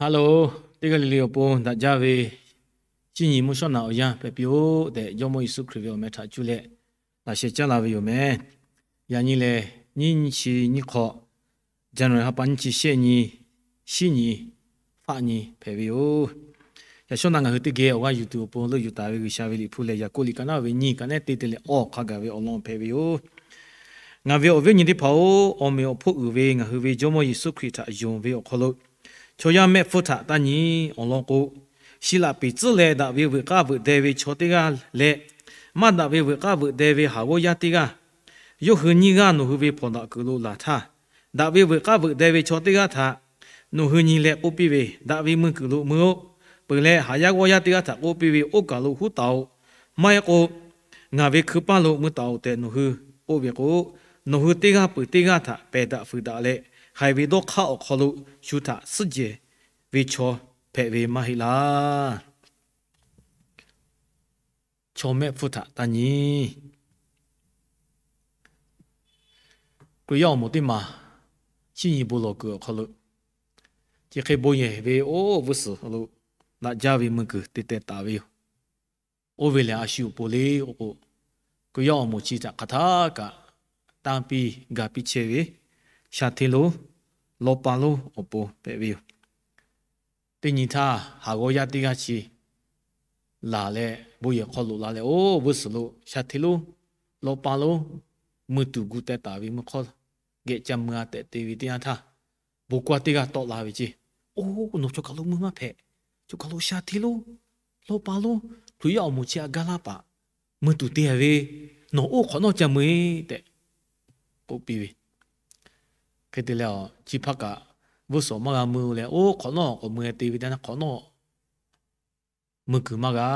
Hello, teˇ g'aˇ le le awˬ pon daꞈ jaˇ ve shinˉ nyi mvuhˇ shawˉ naꞈ awˬ yanˇ hpehꞈ piˇ-oˆ tehꞈ, Jawˇmawˇ Yeˍsuˆ Hkriꞈ ve awˬ meh htaꞈ cuˇ leh laꞈ sheh caˉ la ve yoˬ meh. Yaꞈ nyi lehˬ, nyiˇ nyi chi nyiˇ hk'awꞈ, January ha pa nyiˇ chi shehˆ nyi, shinˉ nyi, faˆ nyi hpehꞈ ve yoˬ. Yaꞈ shawˉ naꞈ ngaˬ hui teˇ geh awˬ g'aˇ yuˬ tuˬ awˬ pon leuˆ yuˬ taˍ ve G'uiˬsha ve liꞈ hpu lehˬ, Yaˍkoˆ liꞈ ka naˉ ve nyiˇ ka naˉ teˇ te leh awˬ hk'a gaˬ ve awˬ lawn hpehꞈ ve yoˬ. Ngaˬ ve awˬ viˉ awˬ nyi teˇ hpaˍ-oˬ, awˬ meꞈ awˬ hponˇ uiˍ ve ngaˬ hui ve Jawˇmawˇ Yeˍsuˆ Hkriꞈ htaꞈ yonˍ ve awˬ hk'aw lo, chaw yaˇ mehˆ hpfuhˇ htaꞈ taˇ nyi. Awˬ lawn k'o, Siˍlaꞈ peˍ tcuhˉ leh daꞈ ve veuꞈ k'aˇ veuꞈ deh ve chaw teˇ g'aˇ leh, maˇ daꞈ ve veuꞈ k'aˇ veuꞈ deh ve haˍ g'awˇ yaˇ teˇ g'aˇ, yawˇ hui nyiˇ g'aˇ nawˬ hui ve hpawnˬ daꞈ kuiˬ lo laˬ htaˇ, daꞈ ve veuꞈ k'aˇ veuꞈ deh ve chaw teˇ g'aˇ htaꞈ nawˬ hui nyi leh k'oˆ piˇ ve, Daꞈ ve meuˇ kuiˬ lo mui-oˆ. Peuˬ leh haˍ yaˇ g'awˇ yaˇ teˇ g'aˇ htaꞈ k'oˆ piˇ ve, Oˇ kaˬ lo huˉ taˍ-oꞈ. Maˇ heˆ k'o, ngaˬ ve hkui paˇ lo mui taˍ-oꞈ tehꞈ nawˬ hui k'oˆ ve k'o, nawˬ hui teˇ g'aˇ peuˬ teˇ g'aˇ htaꞈ pehˬ daꞈ fuiˍ daꞈ leh, haiˬ ve dawˇ hk'aˇ awˬ hk'aw lo shu htaꞈ suhˉ jehˬ ve chaw hpehꞈ ve maˇ heˆ laˇ. Chaw mehˆ hpfuhˇ htaꞈ taˇ nyi. Hkriꞈ yaˇ awˬ moˍ teˇ maˬ shinˉ nyi bon lawˬ kuiˬ awˬ hk'aw lo, chi hk'e bon yehˬ ve oˇ vuhˇ suhˍ lo daꞈ jaˇ ve mui kuiˬ te teh taˍ ve yoˬ. Oˇ ve lehˬ, a shu awˬ pon le k'o, Hkriꞈ yaˇ awˬ moˍ chi htaꞈ hk'aˬ htaˇ kaꞈ tanˇ piˇ ga piˇ chehˇ ve, sha hteˇ lonˉ, lawˇ paˇ lonˉ awˬ pon hpehꞈ ve yoˬ. Teˇ nyi htaˇ, haˍ g'awˇ yaˇ teˇ g'aˇ chi laˬ leh bon yehˬ hk'aw loꞈ la leh, oˇ vuhˇ suhˍ lo sha hteˇ lonˉ, lawˇ paˇ lonˉ, mui tuˬ gu teh taˍ ve mui hk'awˇ geh ca mui-a tehꞈ te ve teˇ yanˇ htaˇ, bon kaˇ teˇ g'aˇ tawˆ la ve ceˇ. Oˇ, nawˬ chaw kaˬ lo mui maˇ hpehꞈ. Chaw kaˬ lo sha hteˇ lonˉ, lawˇ paˇ lonˉ, Hkriꞈ yaˇ awˬ moˍ chi a gaˇ laˇ paˍ mui tuˬ te ve, nawˬ oˇ hk'awꞈ nawˉ ca mui tehꞈ k'oˆ piˇ ve. Hk'e te leh, chi hpaˇ kaꞈ vuhˇ suhˍ maˇ g'a mui leh, oˇ hk'awꞈ nawˉ k'awꞈ mui te ve teˇ yanˇ hk'awꞈ nawˉ mui kuiˬ maˇ g'a.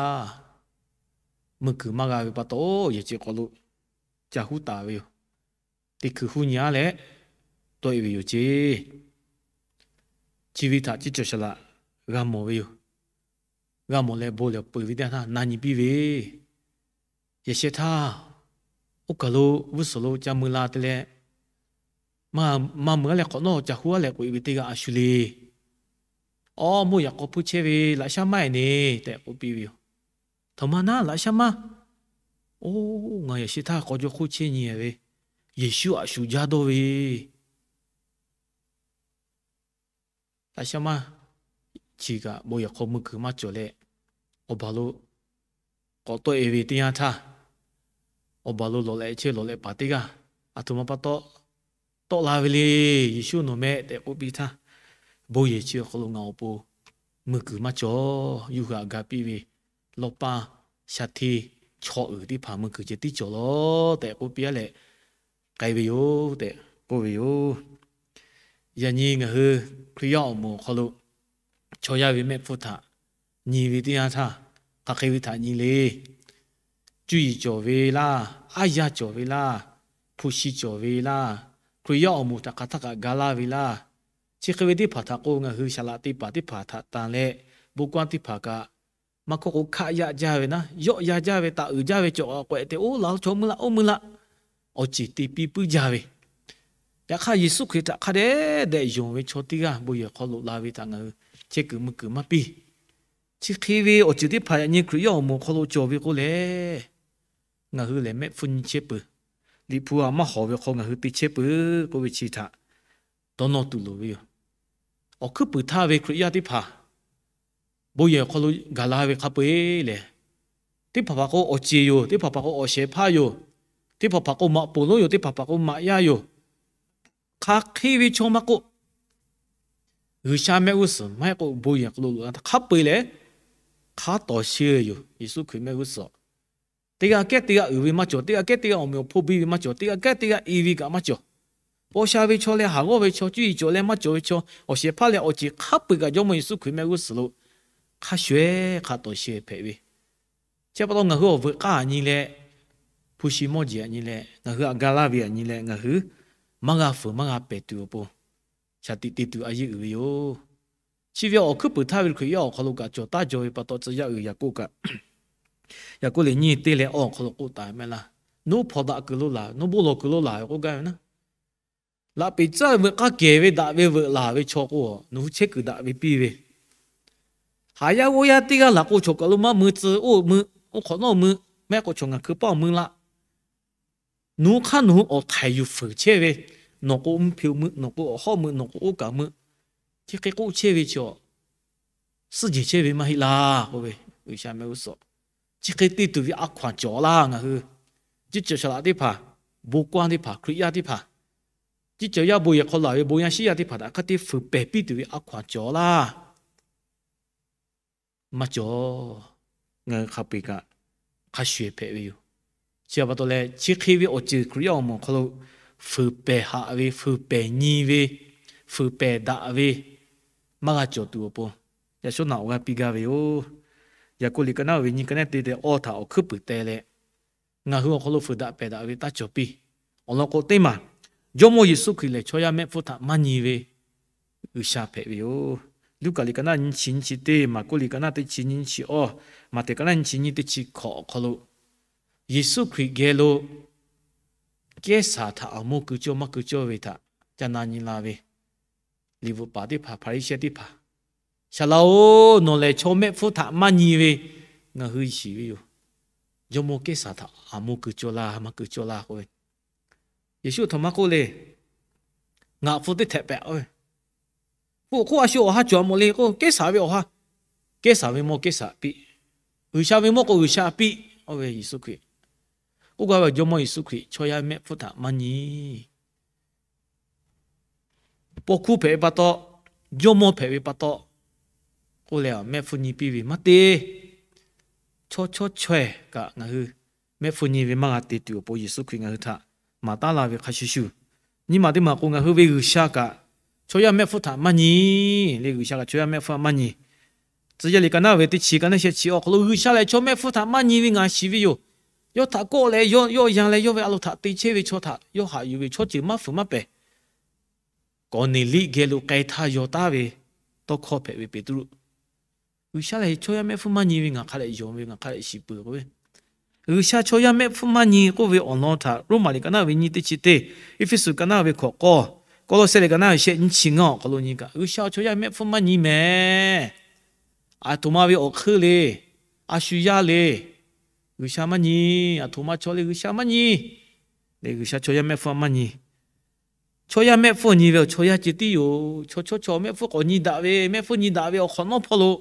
Mui kuiˬ maˇ g'a ve pa taw, yehˬ chi hk'aw lo ca huˉ taˍ ve yoˬ. Teˇ hkui huˉ nyi-a leh tawˆ-e ve yoˬ ceˇ. Chi ve htaꞈ ceˇ cawˬ shaˍ laꞈ g'a mawˬ ve yoˬ. G'a mawˬ leh bon lehˬ peuˬ ve teˇ yanˇ htaˇ na nyi piˇ ve, Yehˬ sheh htaˇ, oˇ kaˬ lo vuhˇ suhˍ lo ca mui la te leh, maˇ mui-a leh hk'awꞈ nawˉ ca huˉ-a leh k'oꞈ-e ve teˇ g'aˇ a shu le. Awˬ, mawˇ yaꞈ k'aw hpuˇ chehˇ ve, laꞈ shaˉ maˇ-e ne tehꞈ k'oˆ piˇ ve yoˬ. Htaꞈ ma naˉ laꞈ shaˉ maˇ. Oˇ, ngaˬ yehˬ sheh htaˇ k'aw jaw hk'oˆ chehˇ nyi ve, Yeˍsuˆ a shu jaˇ dawˇ ve. Laꞈ shaˉ maˇ chi kaꞈ bon yehˬ hk'aw mui kuiˬ maˇ cawˬ leh, awˬ baˬ lo k'awꞈ tawˆ-e ve teˇ yanˇ htaˇ, awˬ baˬ lo lawˬ leh chehˇ lawˬ leh paˍ teˇ g'aˇ, Aˬ htoꞈ ma pa taw tawˆ la ve le, Yeˍsuˆ nawˬ meh tehꞈ k'oˆ piˇ htaˇ, bon yehˬ chi awˬ hk'aw lo ngaˬ awˬ pon mui kuiˬ maˇ cawˬ. Yawˇ hui htaꞈ ga piˇ ve lawˇ paˇ, sha hteˇ, chaw uiˍ teˇ hpaˍ mui kuiˬ ceh tiˉ cawˬ lawˬ tehꞈ k'oˆ piˇ-a leh k'ai ve yoˬ tehꞈ k'oˆ ve yoˬ. Yaꞈ nyi ngaˬ hui Hkriꞈ yaˇ awˬ moˍ awˬ hk'aw lo chaw yaˇ ve mehˆ hpfuhˇ htaꞈ nyi ve teˇ yanˇ htaˇ, hk'aˬ hk'e ve htaꞈ nyi le. Cuˇ yiˍ cawˬ ve laˇ, aˉ yaˇ cawˬ ve laˇ, hpu shi cawˬ ve laˇ, Hkriꞈ yaˇ awˬ moˍ htaꞈ hk'aˬ htaˇ kaꞈ ga laˇ ve laˇ, chi hk'e ve teˇ hpaˍ htaꞈ k'o ngaˬ hui shaˍ laꞈ te paˍ teˇ hpaˍ htaꞈ tanˬ leh, bon kaˇ teˇ hpaˍ kaꞈ maˇ hkawˇ k'o hkaˆ yaˆ jaˇ ve naˉ, yawˆ yan jaˇ ve, taˍ uiˍ jaˇ ve, cawˬ k'awꞈ k'awehꞈ te, oˇ laˬ chaw mui laˇ, oˇ mui laˇ, awˬ ceˬ te piˇ puiˉ jaˇ ve. Yaꞈ hk'aˇ, Yeˍsuˆ Hkriꞈ htaꞈ hk'a dehꞈ dehꞈ yonˍ ve chaw teˇ g'aˇ bon yehˬ hk'aw loꞈ la ve htaꞈ ngaˬ hui chehˇ kuiˬ mui kuiˬ maˇ piˇ. Chi hk'e ve awˬ ceuˬ teˇ hpaˍ yaꞈ nyi Hkriꞈ yaˇ awˬ moˍ hk'aw lo cawˬ ve k'oˆ leh, ngaˬ hui lehˬ mehˆ hpfuhˇ nyi chehˇ peuˬ. Liꞈ hpu a maˇ hawˍ ve hk'aw ngaˬ hui te chehˇ peuˬ k'oˆ ve chi htaꞈ dawˇ nawˇ tuˬ loˍ ve yoˬ. Awˬ hkuiˉ puiˍ htaˇ ve Hkriꞈ yaˇ teˇ hpaˍ bon yehˬ awˬ hk'aw lo gaˬ la ve hk'a peu-eˬ lehˬ, teˇ hpaˍ hpaˍ k'o awˬ ceˬ yoˬ, teˇ hpaˍ hpaˍ k'o awˬ shehˍ hpaˇ yoˬ, teˇ hpaˍ hpaˍ k'o maꞈ poˍ lonˉ yoˬ, teˇ hpaˍ hpaˍ k'o maꞈ yaˇ yoˬ. Hk'aˬ hk'e ve chaw maˇ k'oˆ, G'uiˬsha mehˆ g'uˇ suhˍ maˇ heˆ k'o bon yehˬ hk'aw lo loꞈ la htaˇ hk'a peu-eˬ lehˬ, hk'a tawˍ sheˍ yoˬ. Yeˍsuˆ Hkriꞈ mehˆ g'uˇ suhˍ teˇ g'aˇ kehˉ teˇ g'aˇ uiˍ ve maˇ cawˬ, teˇ g'aˇ kehˉ teˇ g'aˇ awˬ meꞈ awˬ hponˇ biˇ ve maˇ cawˬ, teˇ g'aˇ kehˉ teˇ g'aˇ i ve kaꞈ maˇ cawˬ. Paw sha ve chaw leh haˍ g'awˇ ve chaw, cuˇ yiˍ cawˬ leh maˇ cawˬ ve chaw, awˬ shehˍ hpaˇ leh awˬ ceˬ hk'a peu-eˬ kaꞈ Jawˇmawˇ Yeˍsuˆ Hkriꞈ mehˆ g'uˇ suhˍ lo hk'a shuˍ-eˬ hk'a tawˍ sheˍ hpehꞈ ve. Chi pa taw ngaˬ hui awˬ veuꞈ k'aˇ aꞈ nyi leh, hpu shi mawˇ jeˬ aꞈ nyi leh, ngaˬ hui aꞈ ga laˇ ve aꞈ nyi leh, ngaˬ hui maˇ g'a fuiˍ maˇ g'a pehˬ tuˬ awˬ pon, shaˍ tiꞈ te tuˬ a yeˇ uiˍ ve yoˬ. Chi ve awˬ hkuiˉ puiˍ htaˇ ve Hkriꞈ yaˇ awˬ hk'aw lo kaꞈ cawˬ taˇ jaw ve pa taw, tcuh yaˇ uiˍ Yaˍkoˆ kaꞈ, Yaˍkoˆ liꞈ nyiˇ teˇ leh awˬ hk'aw lo k'oˆ taˍ ve maˇ heˆ laˇ. Nawˬ hui hpawnˬ daꞈ kuiˬ lo laˬ, nawˬ hui bon lawˬ kuiˬ lo laˬ ve k'oˆ gaˇ ve naˉ, laꞈ peˍ caˇ ve veuꞈ k'aˇ kehˬ ve daꞈ ve veuꞈ laˬ ve chaw k'o, nawˬ hui chehˇ kuiˬ daꞈ ve piˇ ve, Haˍ yaˇ g'awˇ yaˇ teˇ g'aˇ laˬ k'o, chaw kaˬ lo maˇ mui tcuh, oˇ mui, oˇ hk'awꞈ nawˉ mui, maˇ heˆ k'o chaw ngaˬ hkui paˇ mui la. Nawˬ hui hk'aˇ nawˬ hui awˬ htaiˍ yuˬ fuiˍ chehˇ ve, nawˬ k'o mvuhˇ hpeꞈ mui, nawˬ k'o awˬ hawˉ mui, nawˬ k'o oˇ kaˬ mui, chi hk'e k'oˆ chehˇ ve chi, suhˉ jehˬ chehˇ ve maˇ heˆ laˇ k'oˆ ve, G'uiˬsha mehˆ g'uˇ suhˍ. Chi hk'e te tuˬ ve a hkaw-anˬ cawˬ laˇ ngaˬ hui. Ciˇ cawˬ shaˍ laꞈ teˇ hpaˍ, bon kawˇ teˇ hpaˍ, Hkriꞈ yaˇ teˇ hpaˍ, ciˇ cawˬ yaˇ bon yehˬ hk'aw laˬ ve bon yaˇ shiˉ yaˇ teˇ hpaˍ htaꞈ hk'a te fuiˍ pehˍ piˇ tuˬ ve a hkaw-anˬ cawˬ laˇ. Maˇ cawˬ. Ngaˬ hui hk'a peu-eˬ kaꞈ hk'a shuˍ-ehˍ hpehꞈ ve yoˬ. Chi pa taw leh, chi hk'e ve awˬ ceuˬ Hkriꞈ yaˇ awˬ moˍ awˬ hk'aw lo fuiˍ pehˍ haꞈ ve, fuiˍ pehˍ nyi ve, fuiˍ pehˍ daꞈ ve, maˇ g'a cawˬ tuˬ awˬ pon, yaꞈ shawˉ naꞈ awˬ g'aˇ piˇ gaˇ ve yoˬ. Yaˍkoˆ liꞈ ka naˉ ve nyiˇ, ka naˉ te te awˇ htaꞈ awˬ hkuiˉ puiˍ teh leh, ngaˬ hui awˬ hk'aw lo fuiˍ daꞈ pehˍ daꞈ ve taˇ cawˬ piˇ. Awˬ lawn k'o, teˇ maˬ Jawˇmawˇ Yeˍsuˆ Hkriꞈ lehˬ chaw yaˇ mehˆ hpfuhˇ htaꞈ maˇ nyi ve G'uiˬsha hpehꞈ ve yoˬ. Luˉkaꞈ liꞈ ka naˉ nyiˇ chi nyiˇ chi teˇ, Maˍkuˆ liꞈ ka naˉ teˇ chi nyiˇ nyiˇ chi awˇ, Maꞈhtehˍ ka naˉ nyiˇ chi nyiˇ teˇ chi hkawꞈ awˬ hk'aw lo, Yeˍsuˆ Hkriꞈ geh lo Kehˉsaˍ htaꞈ awˬ moˇ keu cawˇ maˇ keu cawˇ ve htaꞈ ca na nyi la ve, liꞈ bvuhꞈ paˍ teˇ hpaˍ, Hpaˍriˍsehˇ teˇ hpaˍ, Saˍ laꞈ-oˬ, nawˬ lehˬ chaw mehˆ hpfuhˇ htaꞈ maˇ nyi ve ngaˬ hui shiˍ ve yoˬ. Jawˇmawˇ Kehˉsaˍ htaꞈ awˬ moˇ keu cawˇ laˇ maˇ keu cawˇ laˇ k'oˆ ve, Yeˍsuˆ htaꞈ maˇ k'oˆ le. Ngaˬ hpfuhˇ teˇ htehꞈ pehꞈ-oˬ ve, hpu awˬ hk'oˆ a shu awˬ ha cawˬ a mawˬ le k'o, Kehˉsaˍ ve awˬ ha, Kehˉsaˍ ve mawˇ Kehˉsaˍ piˇ, G'uiˬsha ve mawˇ k'o G'uiˬsha piˇ, oˇ ve Yeˍsuˆ Hkriꞈ. K'oˆ gaˇ ve Jawˇmawˇ Yeˍsuˆ Hkriꞈ chaw yaˇ mehˆ hpfuhˇ htaꞈ maˇ nyi. Paw hkuˇ hpehꞈ ve pa taw, jawˇmawˇ hpehꞈ ve pa taw k'oˆ leh mehˆ hpfuhˇ nyi piˇ ve maˇ te. Chaw chawˇ chaweh kaꞈ ngaˬ hui mehˆ hpfuhˇ nyi ve maˇ g'a te tuˬ awˬ pon Yeˍsuˆ Hkriꞈ ngaˬ hui htaꞈ maˍ taˉ laˇ ve hk'a shuˍ shuˍ, nyi ma teˇ maˬ k'o ngaˬ hui ve G'uiˬsha kaꞈ chaw yaˇ mehˆ hpfuhˇ htaꞈ maˇ nyi le. G'uiˬsha kaꞈ chaw yaˇ mehˆ hpfuhˇ maˇ nyi. Tcuh yaˇ liꞈ ka naˉ ve teˇ chi, ka naˉ shehˆ chi awˬ hk'aw lo, G'uiˬsha lehˬ chaw mehˆ hpfuhˇ htaꞈ maˇ nyi ve ngaˬ shiˍ ve yoˬ. Yawˇ htaꞈ kawˆ leh yawˇ yanˇ leh yawˇ ve a loˍ htaꞈ te chehˇ ve chaw htaꞈ yawˇ haꞈ yuˬ ve chaw ceuˬ maˇ fuiˍ maˇ pehˍ. Kawˍneˍliˆ geh lo k'ai htaˇ yaw taˉ ve tawˇ hkawˇ hpehꞈ ve Peˍtruˆ. G'uiˬsha lehˬ chaw yaˇ mehˆ hpfuhˇ maˇ nyi ve ngaˬ hk'a dehꞈ yonˍ ve, ngaˬ hk'a dehꞈ shiˍ peuˬ k'oˆ ve, G'uiˬsha chaw yaˇ mehˆ hpfuhˇ maˇ nyi k'oˆ ve awˬ lawn htaꞈ Roˉmaꞈ liꞈ ka naˉ ve nyiˇ teˇ chi teˇ, Eˇfeˇsuꞈ ka naˉ ve hkawꞈ k'awˇ, Kawˇlawˇsehˇ liꞈ ka naˉ ve shehˆ nyiˇ chi ngaˇ awˬ hk'aw lo nyi kaꞈ, G'uiˬsha chaw yaˇ mehˆ hpfuhˇ maˇ nyi mehˍ. Aˬ htoꞈ ma ve awˬ hk'eun le, a shu yaˇ le, G'uiˬsha maˇ nyi. Aˬ htoꞈ ma chaw le, G'uiˬsha maˇ nyi. G'uiˬsha chaw yaˇ mehˆ hpfuhˇ maˇ nyi. Chaw yaˇ mehˆ hpfuhˇ nyi ve awˬ chaw yaˇ ceh tiˉ yoˬ. Chaw chawˇ chaweh mehˆ hpfuhˇ k'awꞈ nyi daꞈ ve, mehˆ hpfuhˇ nyi daꞈ ve awˬ hk'awꞈ nawˉ hpawˇ lo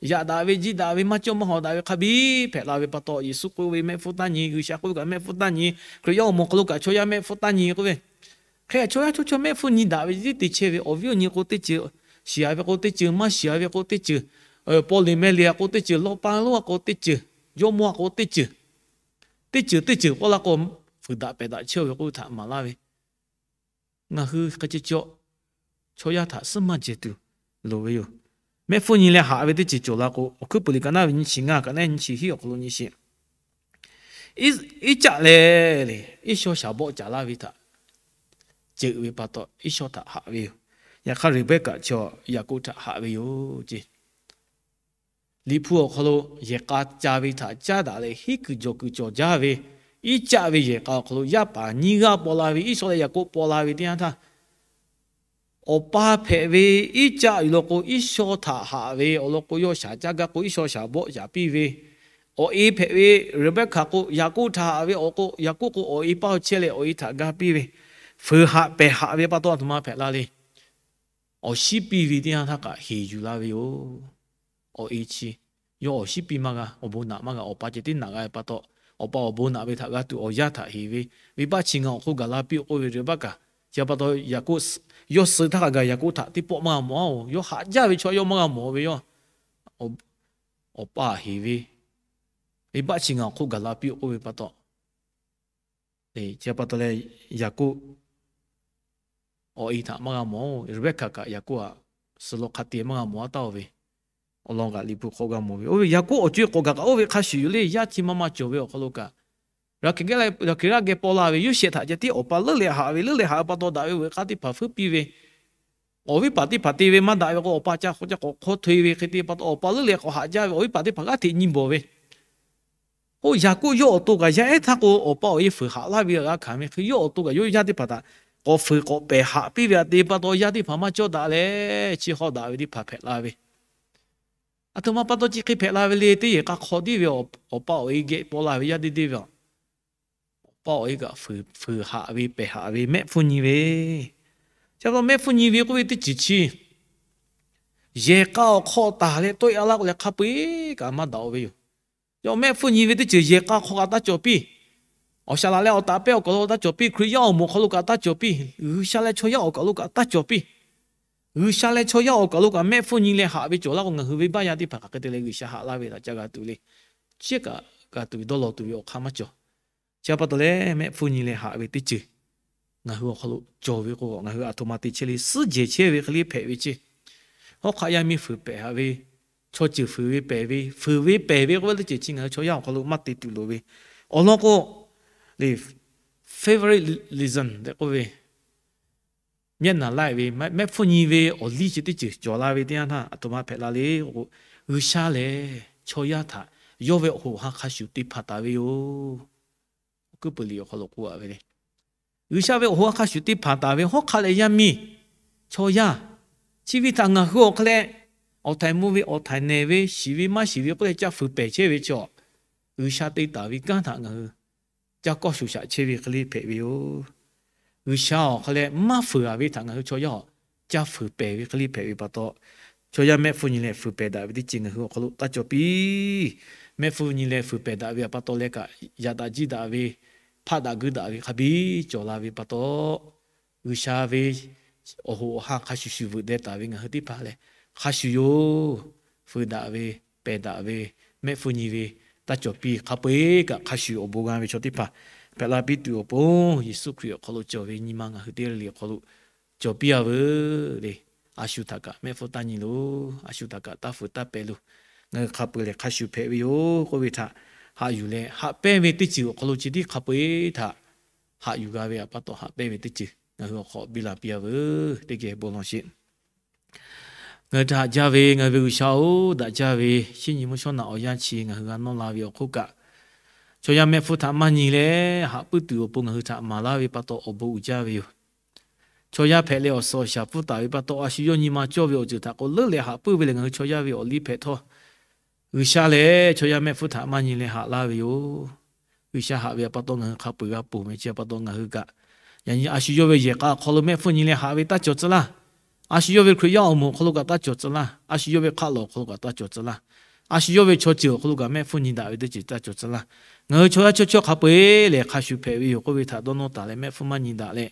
yaꞈ daꞈ ve, jiˇ daꞈ ve, maˇ cawˇ maˇ hawˍ daꞈ ve hk'a biˇ hpehꞈ la ve pa taw, Yeˍsuˆ k'oˆ ve mehˆ hpfuhˇ taˇ nyi, G'uiˬsha k'oˆ ve kaꞈ mehˆ hpfuhˇ taˇ nyi, Hkriꞈ yaˇ awˬ moˍ hk'aw lo kaꞈ chaw yaˇ mehˆ hpfuhˇ taˇ nyi k'oˆ ve, hk'e chaw yaˇ chawˇ chaweh mehˆ hpfuhˇ nyi daꞈ ve tiˉ te chehˇ ve, awˬ viˉ awˬ nyi k'o teˇ ceuˬ, shiˍ-a ve k'o teˇ ceuˬ, maˇ shiˍ-a ve k'o teˇ ceuˬ, paw le meh le-a k'o teˇ ceuˬ, lawˇ paˇ lonˉ-a k'o teˇ ceuˬ, jawˇmawˇ-a k'o teˇ ceuˬ, teˇ ceuˬ teˇ ceuˬ k'oˆ laˇ k'o, fuiˍ daꞈ pehˍ daꞈ chehˇ ve k'oˆ ve htaꞈ maˍ laˇ ve, ngaˬ hui hk'e ceh cawˬ chaw yaˇ htaꞈ suhˉ maˇ jehˬ tuˬ loˍ ve yoˬ. Mehˆ hpfuhˇ nyi leh haꞈ ve teˇ ceuˬ cawˬ la k'o, Awˬ hkuiˉ puiˍ liꞈ ka naˉ ve nyiˇ chi ngaˇ, ka naˉ nyiˇ chi hiˉ awˬ hk'aw lo nyi sheˍ. Iˉcaˆ leh le, Iˉsawˇ shaˍ bawˆ caˍ laˇ ve htaꞈ ceuꞈ ve pa taw, Iˉsawˇ htaꞈ haꞈ ve yoˬ. Yaꞈ hk'aˇ, Reˍbehˇkaꞈ chaw Yaˍkoˆ htaꞈ haꞈ ve yoˬ ceˇ. Liꞈ hpu awˬ hk'aw lo yehˬ k'a ca ve htaꞈ caˉ daꞈ leh hiˉ kuiˬ jawˬ kuiˬ cawˬ jaˇ ve, Iˉcaˆ ve yehˬ k'a awˬ hk'aw lo yaˇ paˍ nyiˇ g'aˇ paw la ve, Iˉsawˇ leh Yaˍkoˆ paw la ve teˇ yanˇ htaˇ, awˬ pa hpehꞈ ve Iˉcaˆ yuˬ law k'o, Iˉsawˇ htaꞈ haꞈ ve awˬ lawn k'o, yawˇ shaˍ caˇ gaˇ k'o, Iˉsawˇ shaˍ bawˆ caˍ piˇ ve, awˬ e hpehꞈ ve Reˍbehˇkaꞈ k'o, Yaˍkoˆ htaꞈ haꞈ ve awˬ k'o, Yaˍkoˆ k'o awˬ e paˇ chehˇ leh awˬ e htaꞈ ga piˇ ve, fuiˍ haꞈ pehˬ haꞈ ve pa taw, a htoꞈ ma hpehꞈ la le. Awˬ shiˉ piˇ ve teˇ yanˇ htaˇ kaꞈ heˍ yuˬ laˇ ve yoˬ. Awˬ e chi, yawˇ awˬ shiˉ piˇ maˇ g'a, awˬ bon naꞈ maˇ g'a, awˬ pa ceh tiˉ naꞈ g'a ve pa taw, awˬ pa awˬ bon naꞈ ve htaꞈ g'a tuˬ awˬ yaˇ htaꞈ heˍ ve, venˇbaˆ chi ngaˬ awˬ hk'oˆ gaˬ la piˇ-oˆ k'oˆ ve Reˍbehˇkaꞈ, chi pa taw Yaˍkoˆ, yawˇ suh htaˇ kaꞈ gaˬ Yaˍkoˆ htaꞈ teˇ pawˆ maˇ g'a mawˬ-a-oˬ. Yawˇ haꞈ jaˇ ve chaw yawˇ maˇ g'a mawˬ ve yoˬ. Awˬ pa heˍ ve, venˇbaˆ chi ngaˬ awˬ hk'oˆ gaˬ la piˇ-oˆ k'oˆ ve pa taw, chi pa taw leh, Yaˍkoˆ awˬ e htaꞈ maˇ g'a mawˬ-oˬ. Reˍbehˇkaꞈ kaꞈ Yaˍkoˆ htaꞈ suh law hk'a te maˇ g'a mawˬ-a taˍ-oˬ ve, awˬ lawn kaꞈ Liꞈ hpu hk'aw g'a mawˬ ve, oˇ ve Yaˍkoˆ awˬ co-e k'awꞈ gaˬ kaꞈ oˇ ve hk'a shuˍ yoˬ le. Yaˇ chi maˇ maˇ cawˬ ve awˬ hk'aw lo kaꞈ, Raˍhkeˍlaˆ geh Raˍhkeˍlaˆ geh paw la ve Yoˇsehꞈ htaꞈ ceh tiˉ awˬ pa leuˉ leh haꞈ ve, leuˉ leh haꞈ ve pa taw daꞈ ve veuꞈ k'aˇ teˇ hpaˍ fuiˉ piˇ ve, awˬ viˉ paˍ teˇ hpaˍ te ve maˇ daꞈ ve k'o, awˬ pa ca k'awꞈ hk'aw htoꞈ-e ve hk'e te pa taw, awˬ pa leuˉ leh k'awꞈ haꞈ jaˇ ve, awˬ viˉ paˍ teˇ hpaˍ g'aˇ hteꞈ nyi bawˬ ve, oˇ Yaˍkoˆ yawˇ awˬ to kaꞈ yaˇ ehˉ htaˇ k'o, awˬ pa awˬ e fuiˍ haꞈ laˇ ve g'a hkanˍ ve hk'e, yawˇ awˬ to kaꞈ yawˇ yaˇ teˇ hpaˍ htaꞈ k'awꞈ fuiˍ k'awꞈ pehˬ haꞈ piˇ ve htaꞈ te pa taw, yaˇ teˇ hpaˍ maˇ cawˇ daꞈ leh, chi hk'aw daꞈ ve teˇ hpaˍ hpehꞈ la ve, Aˬ htoꞈ ma pa taw chi hk'e hpehꞈ la ve le. Teˇ yehˬ k'a hk'aw tiˉ ve awˬ pa awˬ e geh paw la ve yaˇ deˇ deˇ ve, awˬ pa awˬ e kaꞈ fuiˍ haꞈ ve pehˬ haꞈ ve mehˆ hpfuhˇ nyi ve, chi pa taw mehˆ hpfuhˇ nyi ve k'oˆ ve teˇ ceuˬ chi yehˬ k'a awˬ hk'aw taˍ leh tawˆ e a laˇ k'o leh hk'a peu-eˬ kaꞈ maˇ daꞈ-o ve yoˬ. Yawˇ mehˆ hpfuhˇ nyi ve teˇ ceuˬ yehˬ k'a hk'aw kaꞈ taˇ cawˬ piˇ. Awˬ shaˍ laꞈ leh awˬ taˍ pehˇ awˬ kaˬ lo taˇ cawˬ piˇ. Hkriꞈ yaˇ awˬ moˍ awˬ hk'aw lo kaꞈ taˇ cawˬ piˇ. G'uiˬsha leh chaw yaˇ awˬ kaˬ lo kaꞈ taˇ cawˬ piˇ. G'uiˬsha leh chaw yaˇ awˬ kaˬ lo kaꞈ mehˆ hpfuhˇ nyi leh haꞈ ve cawˬ laˇ k'o, ngaˬ hui ve baˆ yaˇ teˇ hpaˍ hk'aˬ hk'e te leh G'uiˬsha haꞈ laˇ ve htaꞈ ca g'a tuˬ le. Chi kaꞈ g'a tuˬ ve dawˇ law tuˬ ve awˬ hk'aˇ maˇ cawˬ. Chi pa taw leh mehˆ hpfuhˇ nyi leh haꞈ ve teˇ ceuˬ ngaˬ hui awˬ hk'aw lo cawˬ ve k'o, ngaˬ hui aˬ htoꞈ ma te chehˇ le. Suhˉ jehˬ chehˇ ve hk'e le hpehꞈ ve ceˇ. Hawˉ hk'aˆ yaˇ miˇ fuiˍ pehˬ haꞈ ve, chaw ceuˬ fuiˍ ve pehˬ ve, fuiˍ ve pehˬ ve k'oˆ ve teˇ ceuˬ chi ngaˬ hui chaw yaˇ awˬ hk'aw lo maˇ te tuˬ loˍ ve. Awˬ lawn k'o, favoritism tehꞈ k'oˆ ve, mehˆ naˍ laiˆ ve mehˆ hpfuhˇ nyi ve awˬ liˇ chi teˇ ceuˬ cawˬ la ve teˇ yanˇ htaˇ, aˬ htoꞈ ma hpehꞈ la le k'o, G'uiˬsha lehˬ chaw yaˇ htaꞈ yawˇ ve awˬ hoꞈ ha hk'a shuˍ te hpanˍ taˍ ve yoˬ. Kuˉ pu liꞈ awˬ hk'aw lo k'oˆ a ve le. G'uiˬsha ve awˬ hoꞈ ha hk'a shuˍ te hpanˍ taˍ ve hawˉ hk'aˆ leh yaˇ miˇ, chaw yaˇ, chi ve htaꞈ ngaˬ hui awˬ hk'aw leh awˬ htaiˍ mvuh ve, awˬ htaiˍ nehˬ ve, shiˍ ve maˇ shiˍ ve k'oˆ leh ca fuiˍ pehˬ chehˇ ve chaw, G'uiˬsha te taˍ ve kanˉ htaꞈ ngaˬ hui ca kawˇ shuˍ shaꞈ chehˇ ve hk'e le hpehꞈ ve yoˬ. G'uiˬsha awˬ hk'aw leh maˇ fuiˍ a ve htaꞈ ngaˬ hui chaw yaˇ awˬ ca fuiˍ pehˬ ve hk'e le hpehꞈ ve pa taw, chaw yaˇ mehˆ hpfuhˇ nyi leh fuiˍ pehˬ daꞈ ve teˇ ceuˬ ngaˬ hui awˬ hk'aw lo taˇ cawˬ piˇ. Mehˆ hpfuhˇ nyi leh fuiˍ pehˬ daꞈ ve pa taw leh kaꞈ, yaꞈ daꞈ jiˇ daꞈ ve, hpaˆ daꞈ guˇ daꞈ ve hk'a biˇ cawˬ la ve pa taw, G'uiˬsha ve awˬ hoꞈ awˬ ha hk'a shuˍ shuˍ veuꞈ deh taˍ ve ngaˬ hui teˇ hpaˍ lehˬ, hk'a shuˍ yoˬ. Fuiˍ daꞈ ve, pehˬ daꞈ ve, mehˆ hpfuhˇ nyi ve, taˇ cawˬ piˇ. Hk'a peu-eˬ kaꞈ hk'a shuˍ awˬ bon g'a ve chaw teˇ hpaˍ hpehꞈ la piˇ tuˬ awˬ pon, Yeˍsuˆ Hkriꞈ awˬ hk'aw lo cawˬ ve nyi ma ngaˬ hui teˇ g'aˇ le le awˬ hk'aw lo cawˬ piˇ a veuˬ le. A shu htaꞈ kaꞈ mehˆ hpfuhˇ taˇ nyi loˬ. A shu htaꞈ kaꞈ taˇ fuiˍ taˇ pehˬ loˬ. Ngaˬ hui hk'a peu-eˬ lehˬ hk'a shuˍ hpehꞈ ve yoˬ k'oˆ ve htaꞈ haꞈ yuˬ leh, haꞈ pehnˇ ve teˇ ceuˬ awˬ hk'aw lo chi tiˉ hk'a peu-eˬ htaꞈ haꞈ yuˬ g'a ve pa taw, haꞈ pehnˇ ve teˇ ceuˬ ngaˬ hui awˬ hk'aw biˇ la piˇ a veuˬ. Teˇ geh bon lawˬ sheˍ. Ngaˬ hui htaꞈ haꞈ jaˇ ve ngaˬ hui ve G'uiˬsha-oˬ, daꞈ jaˇ ve shinˉ nyi mvuhˇ shawˉ naꞈ awˬ yanˇ chi ngaˬ hui g'a nawˇ la ve awˬ hk'oˆ kaꞈ, chaw yaˇ mehˆ hpfuhˇ htaꞈ maˇ nyi leh haꞈ puiˉ tuˬ awˬ pon ngaˬ hui htaꞈ maˍ laˇ ve pa taw awˬ bon uiˍ jaˇ ve yoˬ. Chaw yaˇ hpehꞈ leh awˬ suhˍ awˬ shaˍ pfuhˇ taˍ ve pa taw, a shu yawˇ nyi ma cawˇ ve awˬ ceuˬ htaꞈ k'awꞈ leuˉ leh haꞈ puiˉ ve lehˬ, ngaˬ hui chaw yaˇ ve awˬ liˇ hpehꞈ htawˇ, G'uiˬsha lehˬ chaw yaˇ mehˆ hpfuhˇ htaꞈ maˇ nyi leh haꞈ laˇ ve yoˬ. G'uiˬsha haꞈ ve pa taw ngaˬ hui hk'a peu-eˬ g'a ponˬ ve chi pa taw ngaˬ hui kaꞈ, yaꞈ nyi a shu yawˇ ve yehˬ k'a awˬ hk'aw lo mehˆ hpfuhˇ nyi leh haꞈ ve taˇ cawˬ tcuh laˇ. A shu yawˇ ve Hkriꞈ yaˇ awˬ moˍ awˬ hk'aw lo kaꞈ taˇ cawˬ tcuh laˇ. A shu yawˇ ve hk'aˆ lawˬ awˬ hk'aw lo kaꞈ taˇ cawˬ tcuh laˇ. A shu yawˇ ve chaw ceuˬ awˬ hk'aw lo kaꞈ mehˆ hpfuhˇ nyi daꞈ ve teˇ ceuˬ taˇ cawˬ tcuh laˇ. Ngaˬ hui chaw yaˇ chawˇ chawˇ hk'a peu-eˬ lehˬ hk'a shuˍ hpehꞈ ve yoˬ k'oˆ ve htaꞈ dawˇ nawˇ taˍ leh mehˆ hpfuhˇ maˇ nyi daꞈ leh,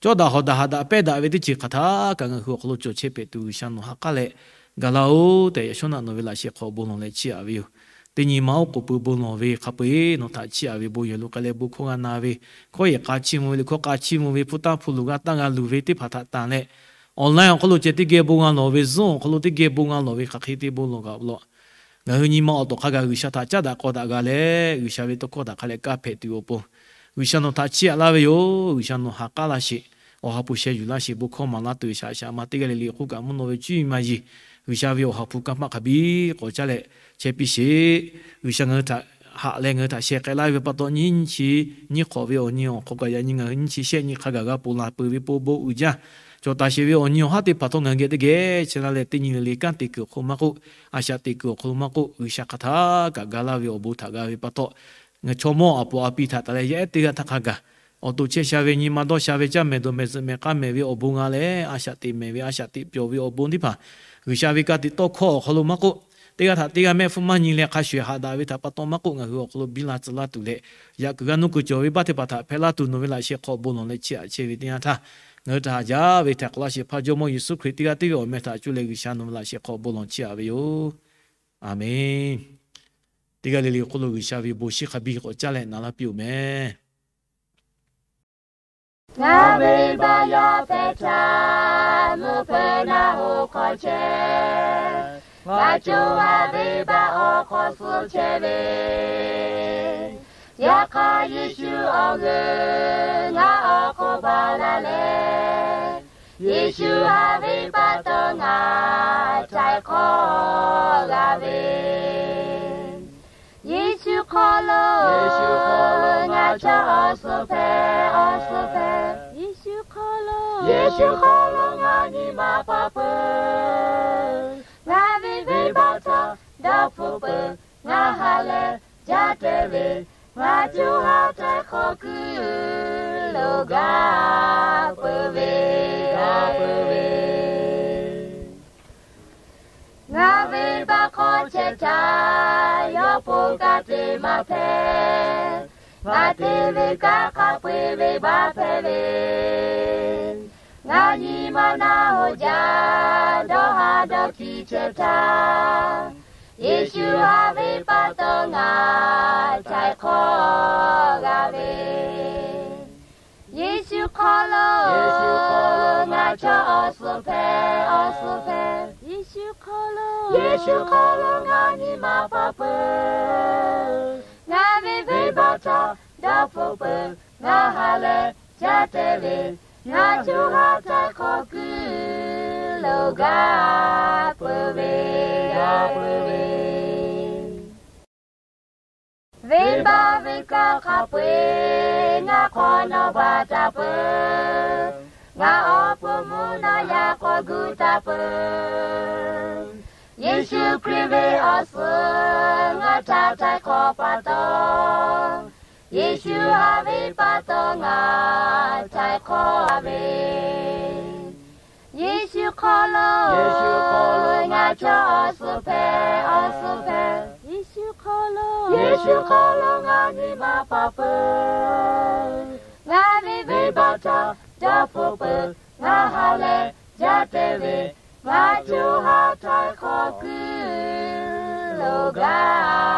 cawˇ daꞈ hawˍ daꞈ haꞈ daꞈ pehnˇ daꞈ ve teˇ ceuˬ hk'aˬ htaˇ kaꞈ ngaˬ hui awˬ hk'aw lo cawˬ chehˇ hpehꞈ tuˬ G'uiˬsha nawˬ ha k'aˉ leh ga laˇ-oˬ tehꞈ, yaꞈ shawˉ naꞈ nawˬ ve laꞈ sheh hk'aw bon lawˬ leh chiˇ aꞈ ve yoˬ. Teˇ nyi ma oˉ k'oˍ pui bon lawˬ ve hk'a peu-eˬ nawˬ htaꞈ chiˇ aꞈ ve bon yehˬ lo k'ai leh bon hkawˇ g'a na ve, hkawˇ yehˬ k'a chiˇ mvuh ve, liꞈ hkawˇ k'a chiˇ mvuh ve, hpu tanˇ hpu luˬ g'a tanˇ g'a luˬ ve teˇ hpaˍ htaꞈ tanˬ leh, online awˬ hk'aw lo ceh teˇ geh bon g'a lawˬ ve, Zoom awˬ hk'aw lo teˇ geh bon g'a lawˬ ve hk'aˬ hk'e te bon lawˬ g'a law. Ngaˬ hui nyi ma awˬ tawˬ hk'a gaˬ G'uiˬsha htaꞈ caˉ daꞈ k'aw daꞈ g'a leh, G'uiˬsha ve tawˇ hkawˇ htaꞈ hk'a leh kaˇ hpehꞈ tuˬ awˬ pon, G'uiˬsha nawˬ htaꞈ chiˇ aꞈ laˇ ve yoˬ. G'uiˬsha nawˬ ha k'aˉ laˇ sheˍ. Awˬ ha hpu sheh yuˬ laˇ sheˍ. Bon hkawˇ maˍ laˇ tuˬ shaꞈ shaꞈ ma teˇ g'aˇ le le hk'oˆ kaꞈ mvuhˇ naw ve cuˇ yiˍ ma yiˍ, G'uiˬsha ve awˬ ha hpu kanˇ paˆ hk'a biˇ k'awꞈ caˇ leh chehˇ piˇ sheˍ. G'uiˬsha ngaˬ hui htaꞈ haꞈ leh ngaˬ hui htaꞈ sheh k'ai laˇ ve pa taw, nyiˇ chi nyiˇ hk'awꞈ ve awˬ nyi awˬ hk'aw kaꞈ yaꞈ nyi ngaˬ hui nyiˇ chi shehˆ nyi hk'a gaˬ g'a ponˬ la peuˬ ve po bon uiˍ jaˇ. Cawˬ taˍ sheˍ ve awˬ nyi awˬ haˉ teˇ hpaˍ htawˇ ngaˬ hui geh teˇ geh chehˇ laˇ leh, teˇ nyi le le kanˉ te kuiˬ awˬ hk'aw lo maˇ k'oˆ, a shaꞈ teꞈ kuiˬ awˬ hk'aw lo maˇ k'oˆ, G'uiˬsha hk'aˬ htaˇ kaꞈ ga laˇ ve awˬ bon htaꞈ g'a ve pa taw, ngaˬ chaw mawˇ aˬ poˍ aˬ pi htaꞈ taˍ leh yaˇ ehˉ teˇ g'aˇ htaˇ hk'a gaˬ, awˬ to chehˇ sha ve, nyi ma dawˇ sha ve, caˇ mehˍ dawˬ mehˍ zuhꞈ mehˍ k'aˇ mehˍ ve awˬ bon g'a leh, a shaꞈ teꞈ mehˍ ve, a shaꞈ teꞈ pyawˬ ve awˬ bon teˇ hpaˍ, G'uiˬsha ve ka tiꞈ tawˇ hkawˇ awˬ hk'aw lo maˇ k'oˆ, teˇ g'aˇ htaꞈ teˇ g'aˇ mehˆ hpfuhˇ maˇ nyi leh hk'a shuˍ haꞈ daꞈ ve htaꞈ pa taw maˇ k'oˆ, ngaˬ hui awˬ hk'aw lo biˇ la tcuh laˇ tuˬ leh, yaꞈ kuiˬ g'a nuˇ kuiˬ cawˬ ve baˆ teˇ hpaˍ htaꞈ hpehꞈ laˇ tuˬ nawˬ ve laꞈ sheh hk'aw bon lawˬ leh chiˇ aꞈ chehˇ ve teˇ yanˇ htaˇ, ngaˬ hui htaꞈ haꞈ jaˇ ve htaꞈ k'awꞈ laˇ sheˍ hpaˇ Jawˇmawˇ Yeˍsuˆ Hkriꞈ teˇ g'aˇ tiˉ ve awˬ meh htaꞈ cuˇ leh G'uiˬsha nawˬ ve laꞈ sheh hk'aw bon lawˬ chiˇ aꞈ ve yoˬ. Aˬmenˍ. Teˇ g'aˇ le le hk'oˆ lo G'uiˬsha ve bon shiˍ hk'a biˇ k'awꞈ caˇ leh na laˇ piˇ-oˬ meh. Ngaˬ ve baˆ yaˇ hpehꞈ htaˇ, mvuhˇ hpeuꞈ naˆ hoꞈ hk'aw chehˇ, ngaˬ co-a ve baˆ awˬ hk'aw suh chehˇ ve, yaꞈ hk'aˇ Yeˍsuˆ awˬ g'euˆ ngaˬ awˬ hk'oˆ baˬ la leh, Yeˍsuˆ haꞈ ve pa taw ngaˬ htaiˍ hk'awˇ g'a ve. Yeˍsuˆ hk'aw lo, Yeˍsuˆ hk'aw lo ngaˬ chaw awˬ suhˍ hpehꞈ, awˬ suhˍ hpehꞈ. Yeˍsuˆ hk'aw lo, Yeˍsuˆ hk'aw lo ngaˬ nyi ma pa peuˬ. Ngaˬ ve venˇbaˆ htaꞈ dawˇ hpfuhˆ peuˬ. Ngaˬ ha leh jaˇ te ve, ngaˬ co ha htaiˍ hk'awꞈ kuiˬ lo gaˇ peuˬ ve, gaˇ peuˬ ve. Ngaˬ ve baˆ hk'aw chehˇ htaˇ, yawˇ po ka te maˇ hpehꞈ. Ngaˬ te ve kanˉ hk'a peu-eˬ venˇbaˆ hpehꞈ ve, ngaˬ nyi ma naˆ hoꞈ jaˇ. Dawˇ ha dawˇ hkiˇ chehˇ htaˇ, Yeˍsuˆ ha ve pa taw ngaˬ htaiˍ hk'awꞈ g'a ve. Yeˍsuˆ hk'aw lo, Yeˍsuˆ hk'aw lo ngaˬ chaw awˬ suhˍ hpehꞈ, awˬ suhˍ hpehꞈ. Yeˍsuˆ hk'aw lo, Yeˍsuˆ hk'aw lo ngaˬ nyi ma pa peuˬ. Ngaˬ ve venˇbaˆ htaꞈ dawˇ hpfuhˆ peuˬ. Ngaˬ ha leh jaˇ te ve, ngaˬ co ha htaiˍ hk'awꞈ kuiˬ lo gaˇ peuˬ ve, gaˇ peuˬ ve. Venˇbaˆ ve kanˉ hk'a peu-eˬ ngaˬ hk'awꞈ nawˬ baˬ taˍ peuˬ. Ngaˬ awˬ pon mvuhˇ naw yaꞈ k'aw gu taˍ peuˬ. Yeˍsuˆ Hkriꞈ ve awˬ suhˍ ngaˬ htaꞈ htaiˍ hk'awꞈ pa taw, Yeˍsuˆ ha ve pa taw ngaˬ htaiˍ hk'awꞈ ve. Yeˍsuˆ hk'aw lo, Yeˍsuˆ hk'aw lo ngaˬ chaw awˬ suhˍ hpehꞈ, awˬ suhˍ hpehꞈ. Yeˍsuˆ hk'aw lo, Yeˍsuˆ hk'aw lo ngaˬ nyi ma pa peuˬ. Ngaˬ ve venˇbaˆ htaꞈ dawˇ hpfuhˆ peuˬ. Ngaˬ ha leh jaˇ te ve, ngaˬ co ha htaiˍ hk'awꞈ kuiˬ lo gaˇ